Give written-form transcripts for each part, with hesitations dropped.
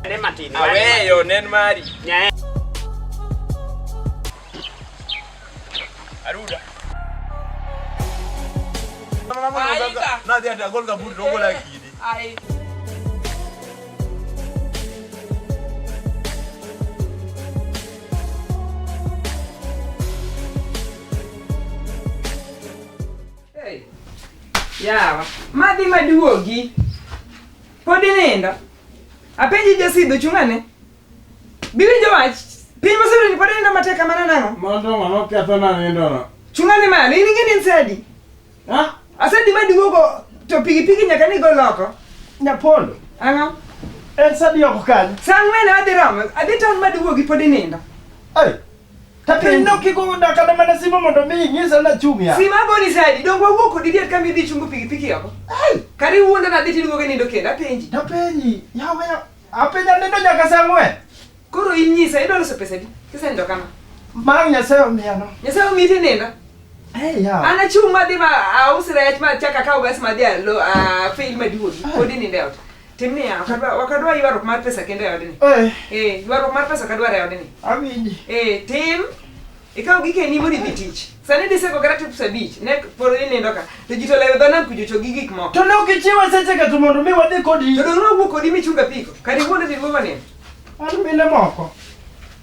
Ne matin. Aweyo nen mari. Nyae. Aruda. Nadhi ati agol kaburi to ogola kidi. Ai. Hey. Yawa, madhi maduogi. Pod inindo. Apenji jasidho chung' ane. Biwinjo wach? Piny mosebedo ni pod inindo matek kamano nang'o? Mano ng'ama kethona nindono. Chung' ane malo, in ing'e ni en sa adi? Ha? Asedhi maduogo to pikipiki nyaka ni gol oko. Nyapondo. Ang'o? En sa adi oko kanyo? Sa ang'wen adhi romo, adhi town maduogi pod inindo. Ai. Ta piny no kik oda kata mana simo mondo mi inyisa nachung' ya. Sima agoni sa adi? Donge wawuok kodi dier kama idhi chungo pikipiki oko? Ai. Kata iwuonda nadhi tiduogo inindo kendo, apenji. Tapenji. Yawa ya. Apenja nindo nyaka sa ang'wen. Koro in nyisa, idwa loso pesa adi? Kisenindo kama. Mang' Nyasaye omiyano. Nyasaye omiyi tinindo. Ai yawa. An achung' madhi ma aus rech ma chak akaw gas madhi alo a fail maduogi. Pod inindo e ot. Tim niya, ok adwa ok adwa ywaruok mar pesa kendo e odni. Eh, Eh, ywaruok mar pesa ok adwar e odni. awinji. Eh, tim ikaw gikeni mondo idhi tich. Sani diseko kata trips abich, ne pod inindo ka. To ji to lewo dho nam kuchocho gi gik moko. To ne ok ichiwa seche ka to mondo mi wadhi kodi. To dong' nowuok kodi michungo apiko. Kar iwuondo to iduogo nindo. An mine moko.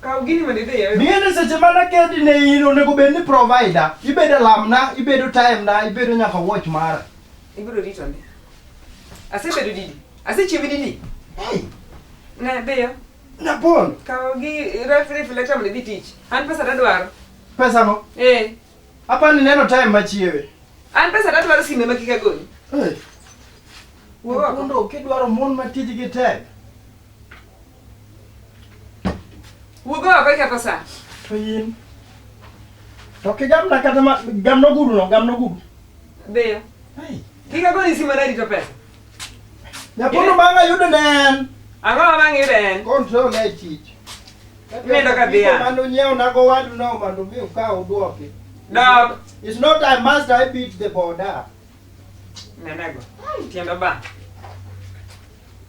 Kaw gini mondo idhi e. Mine ni seche mana kendi ne in onego bed ni provider. Ibedo lamna, ibedo time na, ibedo nyaka watch mara. Ibiro rito ndi. Asebedo didi. Asechiewi didi. Hey, Ne, dhiyo. Napondo. Kaw gi reflector mondo idhi tich. An pesa tadwaro. Pesa go. Eh, Apani neno time machiewe. an pesa tadwaro sime ma kik agoni. Hey. Wuog oko. Napondo kidwaro mon ma tijgi tek. Wuog oko iketho sa. To in. To kigamna kata ma gamna ogudu no, gamna ogudu. Dhiyo. Hey. Kik agoni sime narito pesa. Nyapondo bang' ayudo ne en. Ang'o ma bang' yudo en? Control e tich. Nindo ka dhiang'. Mano nyiewo na go wadu no mondo mi ukaw uduoki. Dog. It's not I must I beat the border. Nenego. Tiende oba.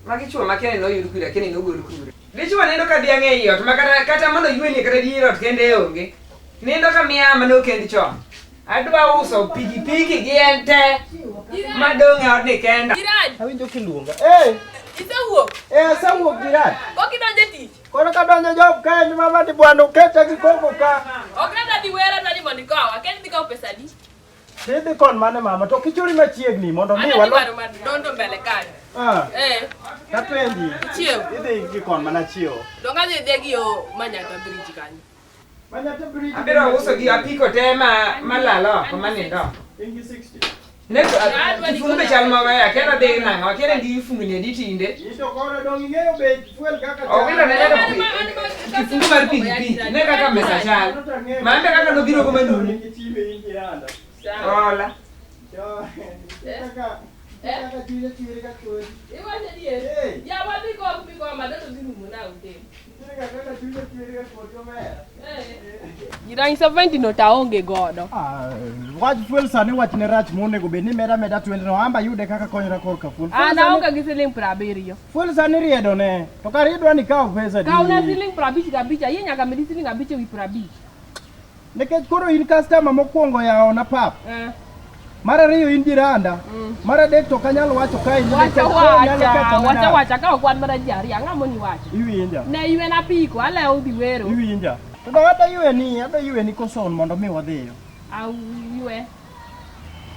Magi chuo ma kene noyud kure, kene nogol kure. Dichuo nindo ka dhiang' ei ot ma kata kata mondo yweni kata dier ot kende onge. Nindo ka miama nokend chon. Adwa uso pikipiki gi en te madong' e odni kenda. Jirani, Awinjo kiluonga. Eh, isewuok. eh asewuok jirani. Pok idonjo e tich. Koro kadonjo job kae ni mama ni bwana uketa gi koko ka. Ok nadwa dhi wera adwa ni mondo ikowa. Akia ni idhi kawo pesa adi. Tidhi kon mane mama to kichuri machiegni mondo mi Adwa dhi walo. waro madondo mbele kanyo. Ah, Eh, tapenji. chiew. Idhi gi kon mana chiewo. Donge adhi dhi gi yo Manyatta Bridge kanyo. Manyatta Bridge. Abiro uso gi apiko te ma malal oko manindo oko. Ingi 60. Ne kifungu be chal maweya, akia nadhi nang'o, akia ni gifungni adi tinde. Ito koro dong ing'eyo bech fuel kaka Owilo ne nyaka kifungu mar pikipiki, ne kaka mesa chal. Maembe kaka nobiro go manumu. Hola. Kaka kaka chwiri chwiri ka chwiri. Iwacho adier. Hey. Yawa dhi kowo mikowa madondo dhi rumo na ute. Chwiri ka kaka chwiri chwiri ka kodi omera. Jirani 70 no taonge godo. Ah, wach fuel sani wach ne rach monego bed ni meda meda 20 no amba yude kaka konyra korka fuel. Fuel An sani- aonge gi siling 70. Fuel sani riedo ne. To kar idwa ni kaw pesa di. Kawna siling 55 ayie nyaka medi siling 5 ewi 50. Nikech koro in customer mokwongo yawo na pap. Eh. Mar ariyo in jiranda. Mar adek to ok anyal wacho ka in Wacha nikech koro nyalo wacha, kethona wacha dak. wacha ka ok wan mana ji ariyo, ang'o moni wacho? Iwinja. Ne ywen apiko, alewo dhi wero. Iwinja. To dong adwa yweni, adwa yweni koson mondo mi wadhiyo. Au ywe.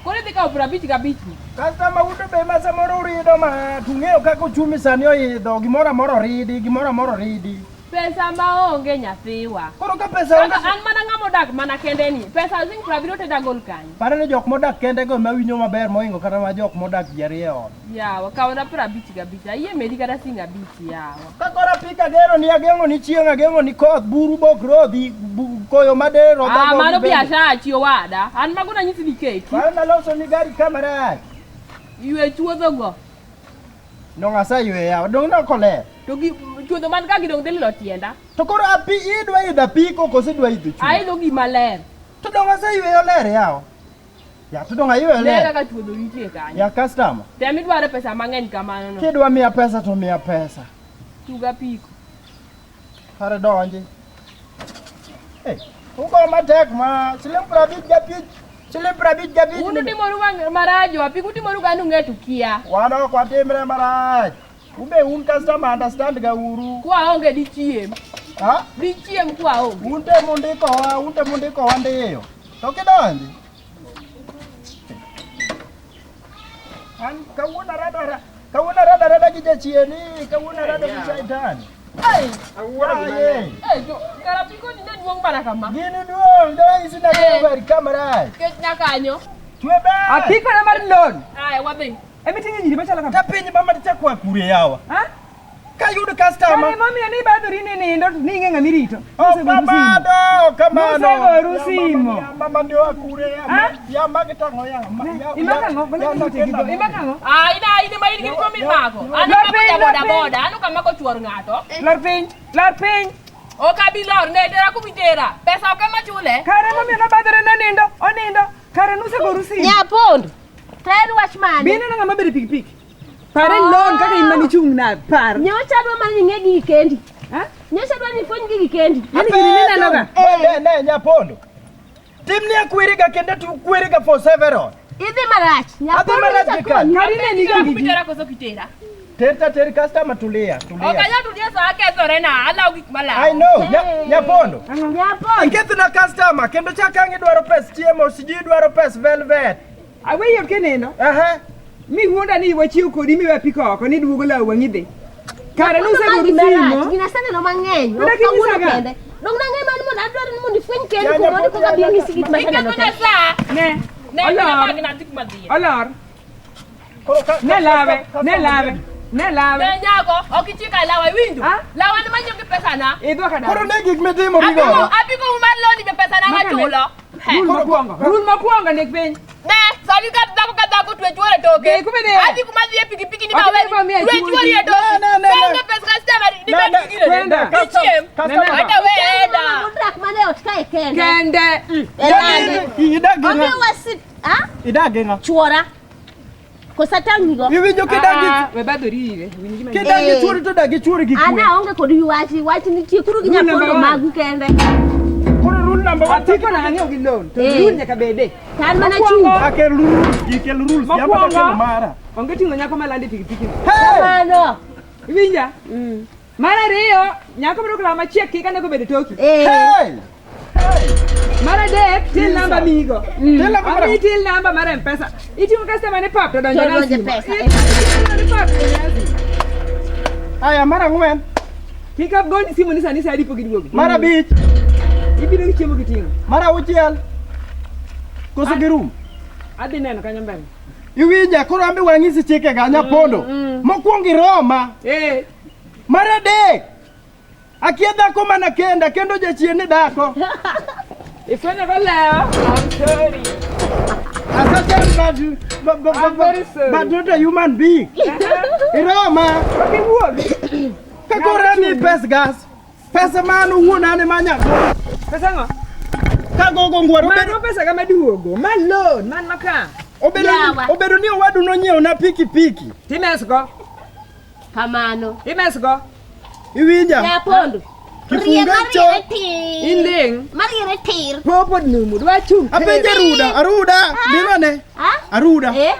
Koro idhi kawo 55 ni. Customer uto be ma samoro urido ma tung'eyo kaka uchumi sani oidho, gimoro amora oridi, gimoro amora oridi. Pesa maonge nyathiwa. Koro ka pesa onge Kaka an mana ng'ama odak mana kende ni. Pesa siling 70 to dagol kanye? Paro ni jok modak kende go ema winjo maber mohingo kata ma jok modak ji ariyo e ot. Yawa, kawna 55 ayie medi kata siling 5 yawa. Ka koro apiko agero ni ageng'o ni chieng' ageng'o ni koth buru bok rodhi koyo madere rodha Ah, gogi mano bende. biashara chi owada. An mago nanyisi ni keti. Mano naloso ni gari ka marach. Ywe chuodho go. Dong' aseywe yawa, dong' ne ok oler. To gi chuodho man ka gi dong' dhi lilo tienda. To koro api idwa idho apiko koso idwa idho chuodho? Aidho gima ler. To dong' aseyweyo ler yawa. Ya to dong' ayweyo Ne ler. kaka chuodho nitie kanyo. Ya customer. Tem idwaro pesa mang'eny kamano no. Kidwa miya pesa to miya pesa. Tuga apiko. Kare donji. Eh, ugo matek ma siling 55, siling 55. Un utimoru marajo, apiko utimoru ka nung'e to kia. Wan ok watimre marach. Ube un customer understand ga uru. Kwaonge dichiem. Ha? Dichiem kwaonge. Un te mundikowa, un te mundikowa ndiyo. To kidonji. An kawuono arado kawuono arado arada gi jachieni, kawuono arado gi shaitan. Ai, aye. Eh, jo, kara apiko ni ne duong' mana kama. Gini duong', do isi na kama kamera. Kech na kanyo. Chwe ber. Apiko na mar loan. Aya, wadhi. Emiting'o nyiri machalo kama. Ka piny mama tichako akure yawa. Ha? Kayud customer. Kare momiyo ni ibadhori ni nindo to ni ing'e ng'ama irito. Oh, kamano, kamano. Nosegoru simo. Ya mama ndio akure ya. Ah? Ya magi tang'o ya. Imako ang'o? Gola kite gi dho. Imako ang'o? Ah, ina ina ma in gi tuo mimako. An Lor amako piny, ja lor boda piny. boda, an ok amako chuor ng'ato. Lor piny, lor piny. Ok abi lor, ne tera kuma itera. Pesa ok ema chule. Kare momiyo nobadhore nonindo, onindo. Kare nusegoru simo. Nyapondo. To en wach mane? Bi ineno ng'ama obedo e pikipiki. Pare loan kaka in manichung' na par. Nyocha adwa mana ni ing'e gigi kendi. Ha? Nyocha adwa ni ipuonj gigi kendi. Yaani gini nineno ga. Ne, ne, nyapondo. Timni akweriga kendo tu kweriga for several. Idhi marach. Adhi Nyapondo marach nyocha gi kanye? konyi. Kare ineni Tera gigi kuma ji. itera koso ok itera. Ter ta ter customer tulia, Ok tulia. anyal tulia sa akethore na, alawo gik malawo. I know, nyapondo. Nyapondo. Ikethna customer kendo chak ang' idwaro pes chiemo, sijui idwaro pes velvet. Aweyi ot kenindo. Aha. Mi wuonda ni wachiw kodi miwe apiko oko ni duogo law wang'i dhi. Kare Nyapondo ma nusegoru gima rach. simo. Gina aseneno mang'eny. Odak Ok kawuono inyisaga? kende. Dong nang'e mano mondo adwaro ni mondo ifweny kendi Ya, kuom mondo Nyapondo, koka bi ya, anyisi gik maseneno Ikethona te. sa. Ne. Ne, Olor. bag na dhi kuma dhiye. Olor. Koro ka- Ne lawe, customer ne lawe, ne lawe. Ne nyako, ok ichika lawa iwinjo. Ah? Lawa ni manyo gi pesa na. Idho ka Koro dala. ne gik mitimo Apiko, rigo. apiko mar loni be pesa na Maka ne. machulo. He. Rule mokwongo. Rule mokwongo ndik piny. Ne, sani ka dhako ka dhako twe chuore toke. Dhi kuma idhiye. Adhi kuma dhiye pikipiki ni Ok bawe. inyal miya Twe chuori. chuori e toke. Ne, ne, ne, Ka ne. onge pesa customer Ne, dibed ne, gi gire. Kwenda. Dichiem. Customer. Hata we eda. Mama modak mana e ot kae kende. Kende. E lande. Idag gi Onge ng'a? wasi. Ha? Idag gi ng'a? Chuora. Kosa tang'igo. Iwinjo kidag gi We badhori ire. Winj gima kidag gi Eh. chuori to dag gi chuori gi An kwe. aonge kod wach, wach nitie koro gi Rule number nyapondo one. magu kende. Koro rule number one. Apiko na ang'iewo gi loan. To Eh. rule nyaka bede. To an mana Mokwongo. chung'. Akel rules, gikel rules, yamba Mokwongo. takelo mara. Onge ting'o nyako malando e pikipiki. Hey! Kamano. Iwinja? Mar ariyo, nyako biro klawo machiek kik ane kobedo toki. Eh. Hey! Hey! Mar adek, till namba migo. Till namba mar- Amiyi till namba mar M-Pesa. Iting'o customer ni pap to donjo To na donjo simo. pesa, Iting'o customer ni pap to donjo na simo. Aya, mar ang'wen, Kik agoni simu ni sani sa adi pok iduogo. mar abich, Ibiro gi chiemo kiting'o. mar auchiel. Koso girum. Adhi neno kanyo mbele. Iwinja, koro ambe wang'isi chikega nyapondo. Mokwongo iroma. Eh, Mar adek, akia dhako mana kenda, kendo jachien ni dhako. ifwenyo kolewo. I'm sorry. Asachan but, I'm very sorry. but not a human being. Iroma, Ok iwuog. ka koro ami pes gas. Pesa mano wuon an ema nyago. Pesa ang'o? Ka gogo ngwaro Mano obedo pesa ga maduogo. Ma loan, man maka. obedo Yawa. obedo ni owadu nonyiewo na pikipiki. Timesgo. Kamano. Imesgo. Iwinja? Nyapondo. Kifunga Rie cho. mariere tir. Iling'. Mariere tir. Popo numu. Dwa chung'. Apenje Aruda, Aruda, dinone. Ha? Aruda. Eh?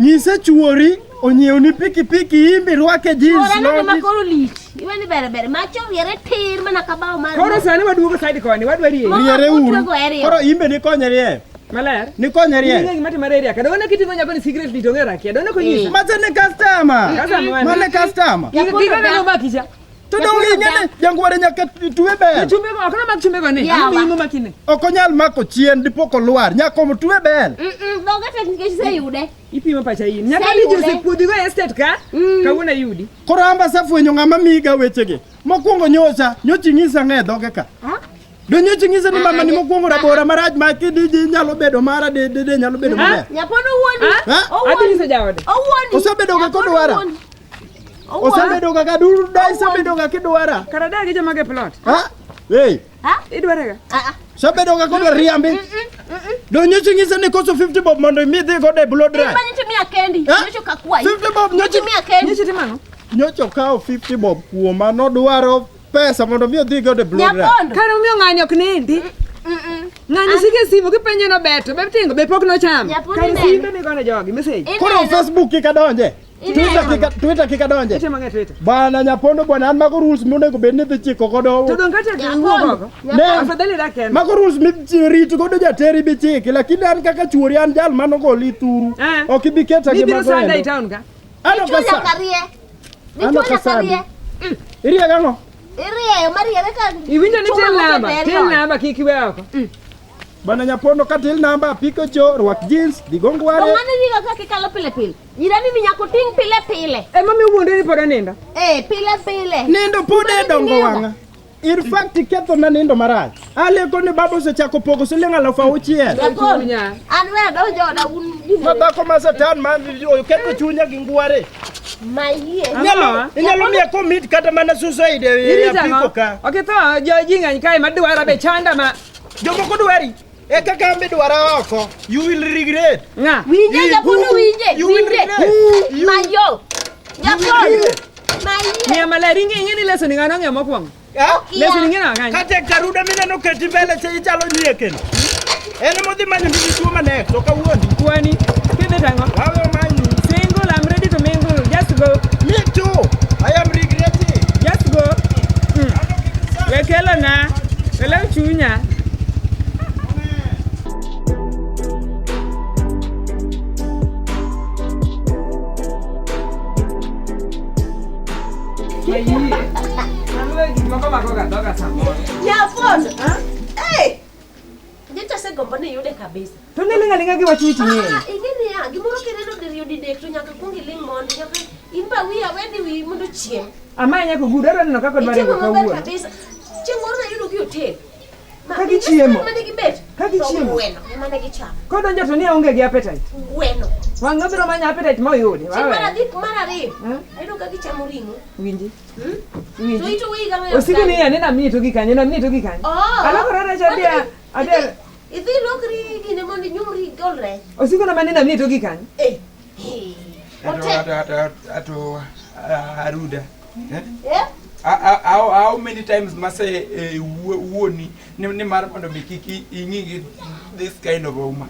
Nyise chuori onyiewni pikipiki imbi rwake jeans. Chuora neno longi. ma koro lich. Iwe ni ber ber. Macho riere tir mana ka bao mar. Koro sani waduogo side koni, wadwa rieri. Mama Riere uru. utwego e riyo. Koro imbe nikonye rier. Maler. Nikonye Ing'e rier. gima timore e area ka. Dong' kiting'o nyako ni cigarette to ong'e rakia. Dong' konyisa. Macha ne customer. Customer mane? Mane customer. Nyapondo Gigo dak. no makicha. To dong ing'e ni jangware nyaka twe bel. Chumbe go, ok nomak chumbe go ni. Yawa. Ang'o miyimo makine? Ok onyal mako chien dipo kolwar. Nyaka otwe bel. Dhoga tek nikech iseyude. Ipimo pacha in. Nyaka Seyude. ni jose puodhi go e estate ka. Kawuono ayudi. Koro amba asefwenyo ng'ama miga wechegi. Mokwongo nyocha, nyocha inyisa ng'e dhoge ka. Ha? Do nyocha inyisa ni mama ni Ah, ah, mokwongo rabora marach ma kidiji nyalo bedo mara de de de nyalo bedo maber. Nyapondo wuondi. Ha? Adhi nyiso jaode. Owuondi. Osebedo ga kodwara. Osebedo ga kaduda, isebedo ga kidwara. Kara dag gi joma ge plot. Ha? Hey, Ha? Idware ga. Ah, ah. osebedo ga kodwara riambi. Do nyocha inyisa ni koso 50 bob mondo imi dhi godo e blow dry. Mane timia kendi. Ha? Nyocha kakwayi. 50 bob nyocha Nyocha miya kendi. Nyocha timo ang'o? Nyocha okawo 50 bob kuoma nodwaro pesa mondo mi odhi godo e blow dry. Nyapondo. Kare omiyo ng'ani ok nindi. Ng'ani sike simu kipenje nobeto, be tingo be pok nochamo. Nyapondo Kare neno. simbe migone jogi message. Koro Ineno? Facebook kik adonje. Ineno. Twitter kik adonje. Itimo ng'e Twitter. Bwana Nyapondo bwana an mago rules monego bed ni dhi chiko godo. To dong' kata Nyapondo. wuok oko. Ne. Afadhali dak kende. Mago rules mirit godo jateri bichiki lakini an kaka chuori an jal manogoli thuru. Eh. Ok ibi keta gi Mibiro mago sanda e endo. town ka. An ok Dichuo asa. nyaka rie. An Dichuo ok nyaka asandi. rie. Irie gang'o? Irieyo mariere ka. Iwinjo ni chuma til namba, moseber til ot. namba kik iwe oko. Bwana Nyapondo ka til namba apiko cho rwak jeans dhi go To ngware. ng'ani riga kaka ikalo pile pile. Jirani ni nyaka oting' pile pile. Ema miyo wuondre ni pod onindo. Eh, pile pile. Nindo pod e dongo Nindo. wang'a. In fact iketho na nindo marach. Aleko ni baba osechako pogo siling 6,000. Nyapondo. Chunya. An we adonjo oda un Ma dhako ma satan ma oketho chunya gi ngware. Mayie. Inyalo inyalo miya commit kata mana suicide e Irito apiko ang'o? ka. Ok itho jo ji ng'eny kae madwara be chanda ma Jomoko dwari. E kaka an be dwara oko. You will regret. ng'a. Winje You- Nyapondo winje. you will Winje. regret. You- Mayo. Nyapondo. regret. Mayie. Miya maler ing'e ing'e ni leso ni ng'ano ng'eyo mokwongo. Ah? Leso ni ng'e kanyo. Kata karuda mineno keti mbele cha ichalo nyiekeno. En emodhi manyo ni dichuo manek to kawuondi. Kwani kidhi tang'o? Wawe omanyi. Single, I'm ready to mingle. Just go. Me too. I am regretting. Just go. We kelo na. We lew chunya. Mayie. Mano gik moko mako ga dhoga samoro. Nyapondo. Ha? Eh. Nyocha asegombo ni iyude kabisa. To niling' aling'a gi wach wich ng'eyo. Ah, ing'e niya, gimoro kineno diriyo didek to nyaka kuong iling' mondo nyaka in ba wiyi awe ni wiyi mondo ochiem. Amaye nyaka ogudu adwa neno kaka odwa Ichiemo ringo maber kawuono. kabisa. Chieng' moro nayudo gi hotel. Ma- Ka gichiemo. restaurant mane gibet. Ka gichiemo. To gweno ema ne gichamo. Kodonjo to ni aonge gi appetite. Gweno. Wang' nobiro manyo appetite moyudi. Chieng' mar Wawe. adek mar ariyo. Hmm? Ayudo ka gichamo ring'o. Winji. Hmm? To Winji. ito wiyi gang'o e Osiko osiptal? ni anena mini to gi kanye, namini to gi kanye. Oh. Alokora rech adhi Idhi- adhi Idhi lokri gine mondo inyumri igol rech. Osiko na manena mini to gi kanye. Eh. Eh. Hotel. Ato Aruda. Eh? Eh? How many times must I wuoni ni mar mondo mi kik ing'i gi this kind of a woman?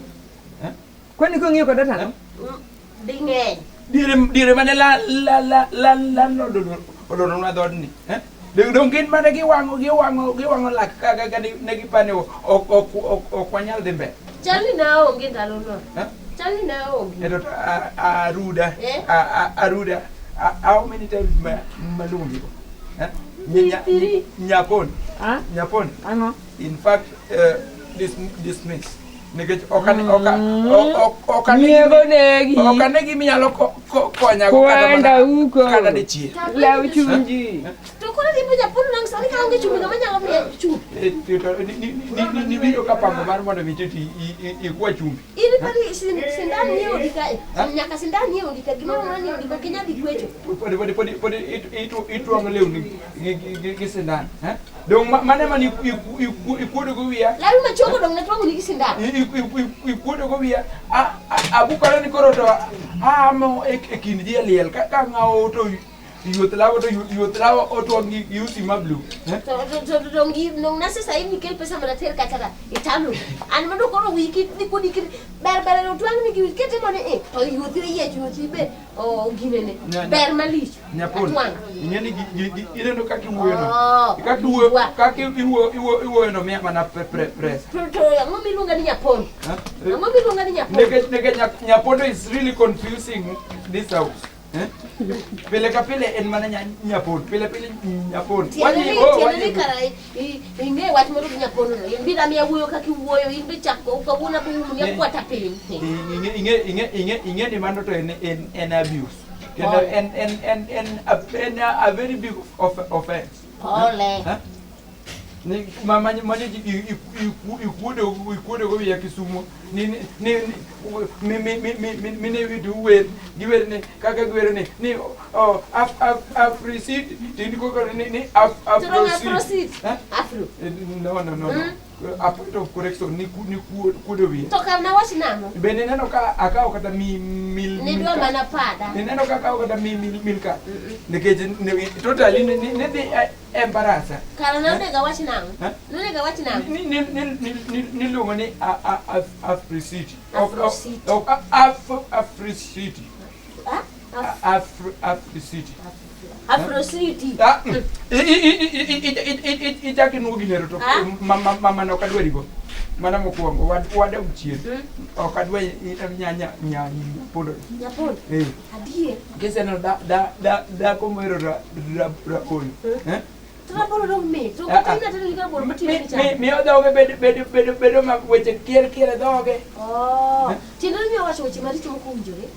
Kwani kong'iyo koda tang'o? Ding'eny. Diere mane landlord oloronwa dhoodni. Eh? Dong gin mane giwang'o lak ka ne gipani ok wanyal dhi mbele. Chalni naonge ndalono. Eh? Chalni naonge. Eto Aruda, Eh? Aruda, how many times maluongi go? Eh? Nyapon, Ah? Nyapon. Ang'o? In fact, dismiss. Nikech Nyiego negi. ok ane gima inyalo konyago Kwenda huko. kata dichiel. Lew chunji. To koro dhi puonja puonj nang' sani kaonge chumbi ng'ama nyalo miya chumbi. Nibiro ka pango mar mondo mi titi ikwa chumbi. In pari sindan nie odi kae. Nyaka sindan nie odi ka gimoro amora nie odi ka ok inyal dhi kwecho. Pod itwang'o lewni gi sindan. Eh? Dong mane mane ikuodo go wiya. Lawi machuok odong' ne twang'oni gi sindan. Ikuodo go wiya. Abukora ni koro to amo e kind ji e liel ka ng'awo to yuoth lawo to yuoth lawo otwang' gi usi ma blue. Eh? To nong'na sasa hivi kel pesa mondo ater kacha ka itamri. An mondo koro wiyi kik dhi kodi kik ber ber otwang'ni gi kete mondo e to yuothi oyiech yuothi be o ginene. Ber malich. Nyapon, Atwang'. ing'e ni ineno kaka iwuoyo no. Oh, Kaka iwuoyo wa. kaka iwuoyo no miya mana presa. To ang'o miluonga ni Nyapon? Eh? Ang'o miluonga ni Nyapon? Nikech Nyapondo is really confusing this house. Eh? Pile ka pile en mana Nyapondo. Pile pile Nyapondo. Tiende ni kara ing'e wach moro gi Nyapondo no. In be damiya wuoyo kaka iwuoyo, in be chak kawuono abo umni akwata piny. Ing'e ni mano to en abuse. Kendo en a very big offense. Pole. Eh? Ni ma ma ma ji ikuodo ikuodo go wiya Kisumo ni ni ni mi mi mi mi mi mi ne widu wer giwer ni kaka giwer ni ni oh af af africid tindi ko ni ni af To dong afrosid afrosid. Eh? Afro. No no no no. A point of correction ni ku ni kuodo wiya. To kar nawach nang'o? Bende ineno ka akawo kata mi mil Ne dwa mana pada. Ineno ka akawo kata mi mil mil ka nikech totally ni ni dhi embarasa. Kara nonego awach nang'o? Eh? Nonego awach nang'o? Ni ni ni ni ni niluongo ni Africity. Afrocity. Africity. Ah? Africity. Afrocity. Ah, mm. Ichak inuo ginero to Ah? mama no ok adwari go. Mana mokwongo wadog chien. Ok adwa nya nya nyapondo. Nyapondo. Eh. Adier. Kiseneno dhako mohero rabolo. Eh? To rabolo dong mit. To Ah, ah. kata ina tedo gi rabolo motiyo gi cham. Miyo dhoge bedo bedo ma weche kier kier e dhoge. Oh. Tiende ni owacho weche maricho mok owinjore.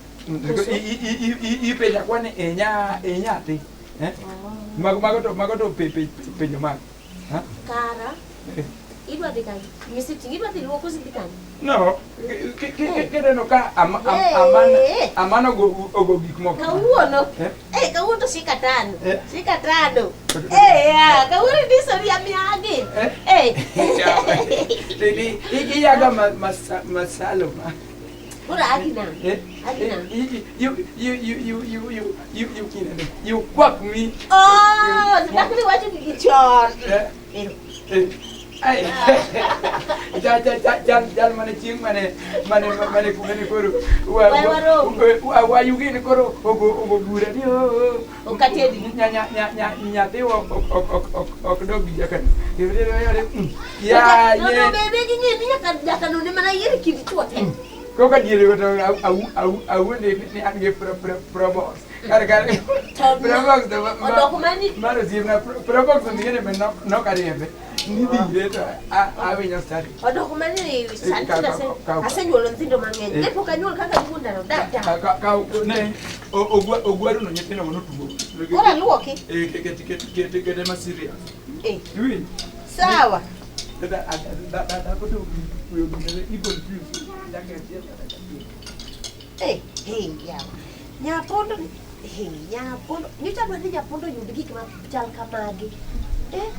Ipenja kwa ni inya inyathi. Eh? Mago mago to mago to penjo mag. Ha? Kara. Eh. Idwa dhi kanye? Nyisi ting' idwa dhi luoko sidhi kanye? No, kineno ka Eh. amano ogo gik moko. Kawuono. Eh? Eh, kawuono to shika tano. Eh. Shika tano. Eh, ya, kawuono ndisori ya miagi. Eh? Eh. Lili, iyaga masalo ma. Koro agi nang'o? Eh? Agi nang'o? You you you you you you you you kinene. You quack me. Oh, dak ni wacho gigi chon. Eh? Ero. Eh. Ai. Ja ja ja jal jal mane chieng' mane mane mane mane koro wa Wa- waromo. wa wa yugini koro ogo ogo bura ni o Ok atedi. nya nya nya nya nyathi ok ok ok ok ok dog gi jaka ya No, ye no, bebe ging'e ni nyaka nyaka none mana yier kind chwo te. koka diere go to awuonde ni an gi pro pro probox kar kar To probox to odoko mani mar osiepna probox to ngene be nok ariembe ni dhire to awinjo stari odoko mani sani Kaw- tinde kaw- kaw- asenyuolo nyithindo mang'eny. Eh. Ne pok anyuol kaka iwuondano da da. kaw ne ogwaru no nyithindo go notugo Koro aluoki. Eh, ket ket ket ket ma serious Eh, iwinjo sawa. dhako to oyo gimere i confuse nyaka achiel kata achiel Eh, eh, yawa. Nyapondo, eh, nyapondo. Nyocha dwa ni nyapondo oyud gik machal kamagi. Eh,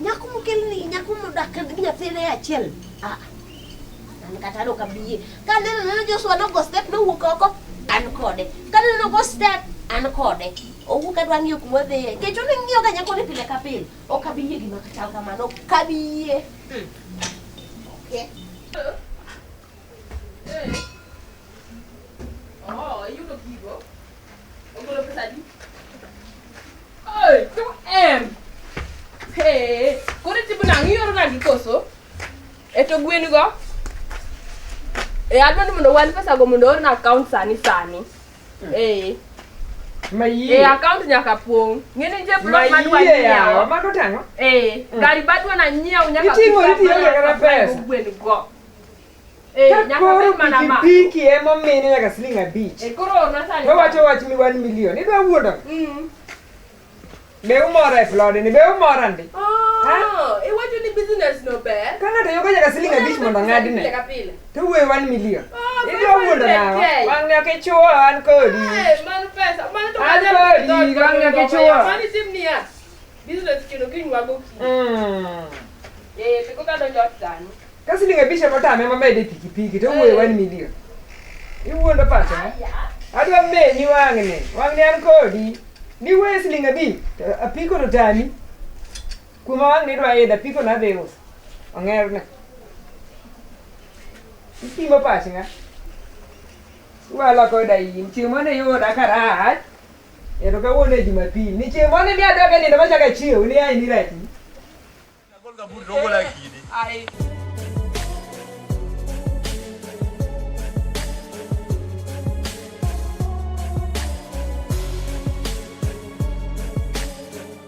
nyako mokelni, nyako modak gi nyathine achiel. Ah, an kata an ok abi yie. Kaneno neno Joshua nogo step nowuok oko, an kode. Kaneno nogo step, an kode. Owuok adwa ng'iyo kuma odhiye. Nikech one ng'iyo ga nyakoni pile ka pile. Ok abi yie gima chal kamano. Ok abi yie. Okay. Eh. Oh, iyudo gigo. Ogolo pesa adi? Oi, 2M. Hey, koro itimo nang'o? Ioro nagi koso? E to gwen go? E adwa ni mondo wan pesa go mondo oorna account sani sani. Eh. Mayie. E account nyaka pong'. Ng'eni nitie plot madwa Mayie yawa, nyiewo. mago tang'o? Eh, gari badwa na nyiew nyaka Iting'o pita itiyo mana kata supply pesa. go gwen go. Eh, Ka nyaka koro bed mana ma. pikipiki emomine nyaka siling abich. Eh, koro orna sani. To wacho wach mi 1 million. Idwa wuondo? Mm. Be umora e plodni, be umora ndi. Oh, iwacho ni business no ber. Ka ng'ato yugo nyaka siling abich mondo Pile ng'adne, ka pile. to wuoyo 1 million. Oh, Idwa wuondo 500K. nawa? Wang'ni ok ichuo, an kodi. Eh, mano pesa, mano to An kanya kodi, dhoot wang' nyaka mondo ichuo. Mano itim niya. Business kendo kinywago kiny. Mm. Eh, to koka donjo ot sani. Ka siling abich ema otame ema mede e pikipiki to wuoyo 1 million. Iwuondo pacha. Adwa menyi wang'ni. Wang'ni an kodi. Niwuoyo siling abich, to apiko to tami. Kuma wang'ni idwa idho, apiko nadhi uso. Ong'erne. Ipimo pach ng'a? Iwalo koda in. Chieng' mane iyuda karach, ero kawuono e Jumapil. Ni chieng' mane mi adok e nindo machako achiew, ni ai ni rachni. Ai.